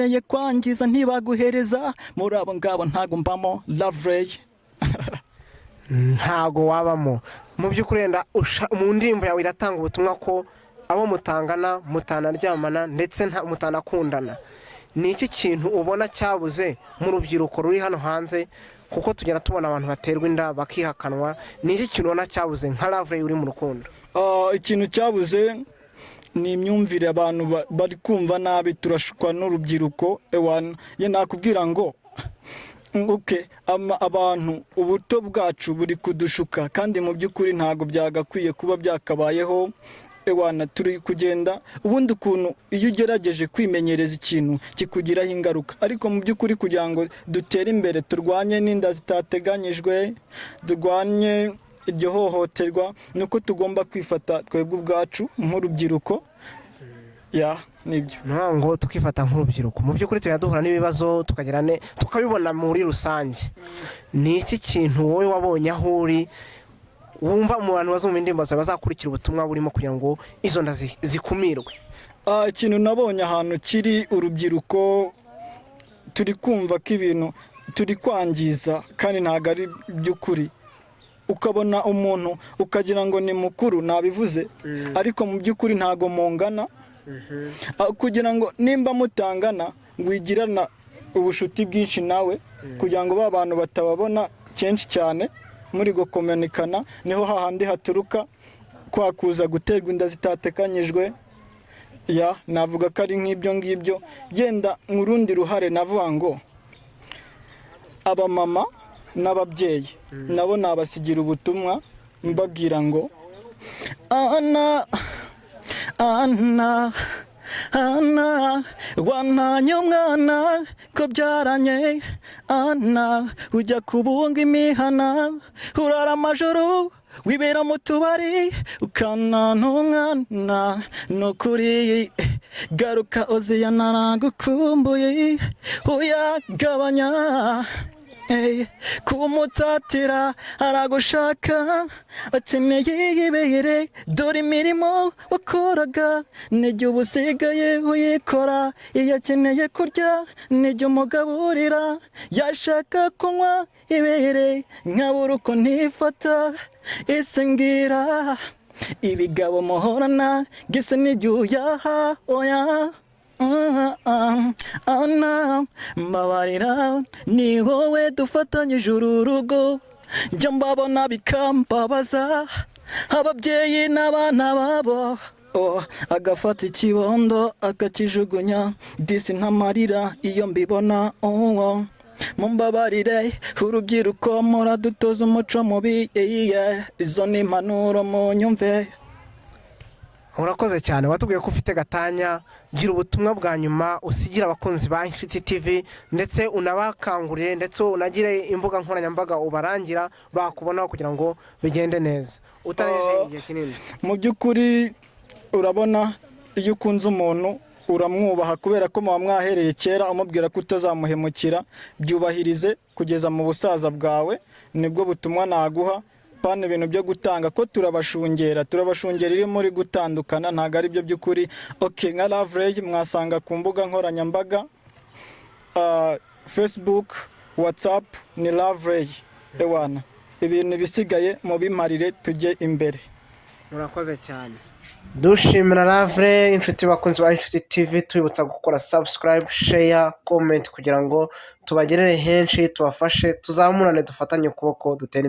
Ye kwangiza ntibaguhereza muri abo ngabo, ntago mbamo, Lavurey. Ntago wabamo. Mu by'ukuri wenda mu ndirimbo yawe iratanga ubutumwa ko abo mutangana mutanaryamana, ndetse mutanakundana. Ni iki kintu ubona cyabuze mu rubyiruko ruri hano hanze? Kuko tugenda tubona abantu baterwa inda bakihakanwa. Ni iki kintu ubona cyabuze nka Lavurey uri mu rukundo? Ikintu cyabuze ni imyumvire. Abantu bari kumva nabi, turashukwa n'urubyiruko. Ewana ye, nakubwira ngo okay, abantu ubuto bwacu buri kudushuka, kandi mu by'ukuri ntabwo byagakwiye kuba byakabayeho. Ewana, turi kugenda ubundi ukuntu iyo ugerageje kwimenyereza ikintu kikugiraho ingaruka. Ariko mu by'ukuri kugira ngo dutere imbere, turwanye n'inda zitateganyijwe, turwanye iryo hohoterwa, ni uko tugomba kwifata twebwe ubwacu nk'urubyiruko. Ya, nibyo. Ni ukuvuga ngo tukifata nk'urubyiruko. Mu by'ukuri tujya duhura n'ibibazo, tukagira tukabibona muri rusange. Ni iki kintu wowe wabonye aho uri wumva mu bantu bazumva indirimbo zawe bazakurikira ubutumwa burimo kugira ngo izo nda zikumirwe? Ikintu nabonye ahantu kiri urubyiruko, turi kumva ko ibintu turi kwangiza kandi ntabwo ari iby'ukuri. Ukabona umuntu ukagira ngo ni mukuru, nabivuze, ariko mu by'ukuri ntabwo mungana. Kugira ngo nimba mutangana, wigirana ubushuti bwinshi nawe, kugira ngo ba bantu batababona kenshi cyane muri gukominikana, niho hahandi haturuka kwa kuza guterwa inda zitateganyijwe. Ya, navuga ko ari nk'ibyo ngibyo. Yenda mu rundi ruhare navuga ngo abamama n'ababyeyi nabo nabasigira ubutumwa, mbabwira ngo ana ana ana wantanye umwana ko byaranye, ana ujya kubunga imihana, urara amajoro wibera mu tubari, ukanana umwana. Nukuri garuka oziya, naragukumbuye, uyagabanya. Hey, kumutatira aragushaka, akeneye ibere. Dore imirimo wakoraga nijye uba usigaye uyikora. Iyo akeneye kurya nijye umugaburira, yashaka kunywa ibere nkabura uko ntifata. Ese mbwira, ibigabo muhorana gise nijye uyaha? Oya. Ana mbabarira, ni wowe dufatanyije uru rugo. Njya mbabona bikambabaza, ababyeyi n'abana babo. Oh, agafata ikibondo akakijugunya, disi ntamarira iyo mbibona. Oh. Mumbabarire urubyiruko, muradutoza umuco mubi. Yeah. Izo ni impanuro, munyumve. Urakoze cyane. Watubwiye ko ufite gatanya. Gira ubutumwa bwa nyuma usigira abakunzi ba Inshuti TV, ndetse unabakangurire, ndetse unagire imbuga nkoranyambaga ubarangira bakubonaho kugira ngo bigende neza utarengeje igihe kinini. Mu by'ukuri urabona, iyo ukunze umuntu uramwubaha, kubera ko muba mwahereye kera umubwira ko utazamuhemukira. Byubahirize kugeza mu busaza bwawe, nibwo butumwa naguha. Pana ibintu byo gutanga ko turabashungera, turabashungera iyo muri gutandukana, ntabwo ari byo by'ukuri. Ok, nka Lavurey mwasanga ku mbuga nkoranyambaga, Facebook, WhatsApp ni Lavurey. Ewana, ibintu bisigaye mubimarire, tujye imbere. Murakoze cyane. Dushimira Lavure. Inshuti bakunzi ba Inshuti TV, tubibutsa gukora subscribe, share, comment kugira ngo tubagerere henshi, tubafashe, tuzamurane, dufatanye ukuboko, dutere imbere.